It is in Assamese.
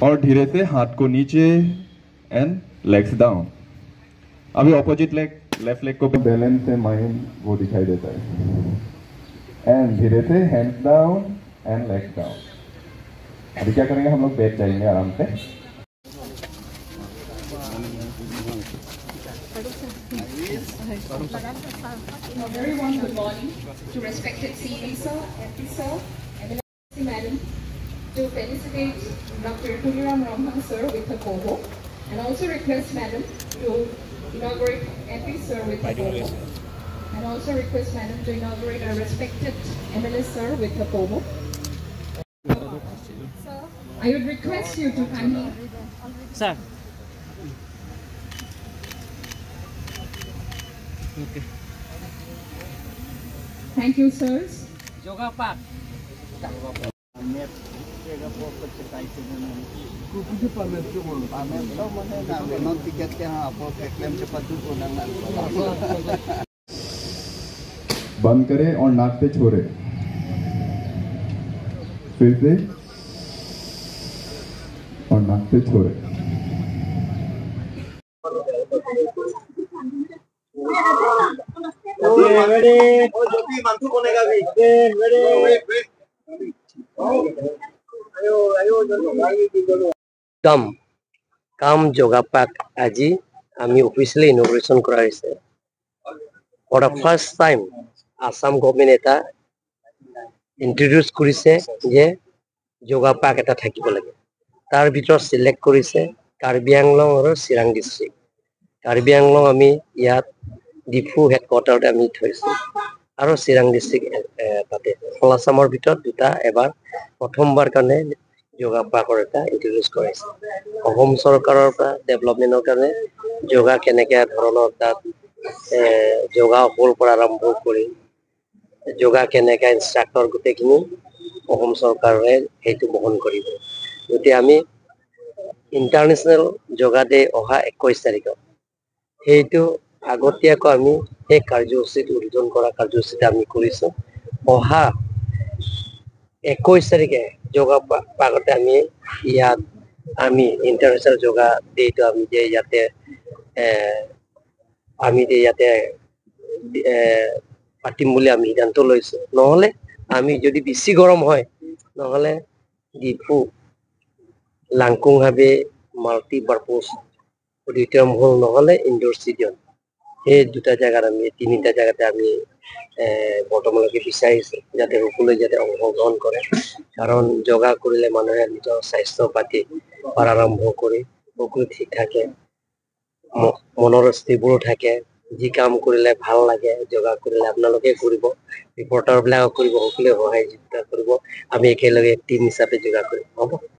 और धीरे से हाथ को नीचे एंड लेग्स डाउन। अभी ऑपोजिट लेग, लेफ्ट लेग को बैलेंस है माइंड वो दिखाई देता है। एंड धीरे से hands down and legs down. अभी क्या करेंगे हम लोग, बैठ जाएंगे आराम से। A very warm good morning to respected CA sir, MP sir, MLC madam, to felicitate Dr. Tuliram Ronghang sir with a POHO, and also request madam to inaugurate MP sir with a POHO, and also request madam to inaugurate our respected MLA sir with a POHO. Sir, I would request you to kindly... Sir. Okay. Thank you, sirs. Yoga park. बंद करें और नाक पे छोड़े, फिर से और नाक पे छोड़े। কাম যোগা পাৰ্ক আজি আমি অফিচিয়েলি ইনগ্ৰেশ্যন কৰা হৈছে। For the first time Assam government এটা ইন্ট্ৰডিউচ কৰিছে যে যোগা পাৰ্ক এটা থাকিব লাগে। তাৰ ভিতৰত চিলেক্ট কৰিছে কাৰ্বি আংলং আৰু চিৰাং ডিষ্ট্ৰিক্ট। কাৰ্বি আংলং আমি ইয়াত ডিফু হেডকোৱাৰ্টাৰত আমি থৈছোঁ আৰু চিৰাং ডিষ্ট্ৰিক্ট তাতে অল আছামৰ ভিতৰত দুটা এবাৰ প্ৰথমবাৰ কাৰণে যোগা পাৰ্কৰ এটা ইন্ট্ৰডিউচ কৰাইছে। অসম চৰকাৰৰ পৰা ডেভেলপমেণ্টৰ কাৰণে যোগা কেনেকৈ ধৰণৰ তাত যোগা হল পৰা আৰম্ভ কৰি যোগা কেনেকৈ ইনষ্ট্ৰাক্টৰ গোটেইখিনি অসম চৰকাৰে সেইটো বহন কৰিব। গতিকে আমি ইণ্টাৰনেশ্যনেল যোগা ডে অহা 21 তাৰিখত সেইটো আগতীয়াকৈ আমি সেই কাৰ্যসূচীত উদ্বোধন কৰা কাৰ্যসূচীত আমি কৰিছোঁ। অহা 21 তাৰিখে যোগা পাৰ্কতে আমি ইয়াত আমি ইণ্টাৰনেশ্যনেল যোগা ডেটো আমি যে ইয়াতে আমি যে ইয়াতে পাতিম বুলি আমি সিদ্ধান্ত লৈছোঁ। নহ'লে আমি যদি বেছি গৰম হয় নহ'লে ডিফু লাংকুংহাবে মাল্টি পাৰ্পজ অডিটৰিয়াম হল নহ'লে ইনডোৰ ষ্টেডিয়াম, সেই দুটা জেগাত আমি তিনিটা জেগাতে আমি বৰ্তমানলৈকে বিচাৰিছোঁ যাতে সকলোৱে যাতে অংশগ্ৰহণ কৰে। কাৰণ যোগা কৰিলে মানুহে নিজৰ স্বাস্থ্য পাতি পৰা আৰম্ভ কৰি সকলো ঠিক থাকে, মনৰ স্থিৰবোৰো থাকে। যি কাম কৰিলে ভাল লাগে যোগা কৰিলে আপোনালোকে কৰিব, ৰিপৰ্টাৰবিলাকক কৰিব, সকলোৱে সহায় কৰিব। আমি একেলগে টিম হিচাপে যোগা কৰিম, হ'ব।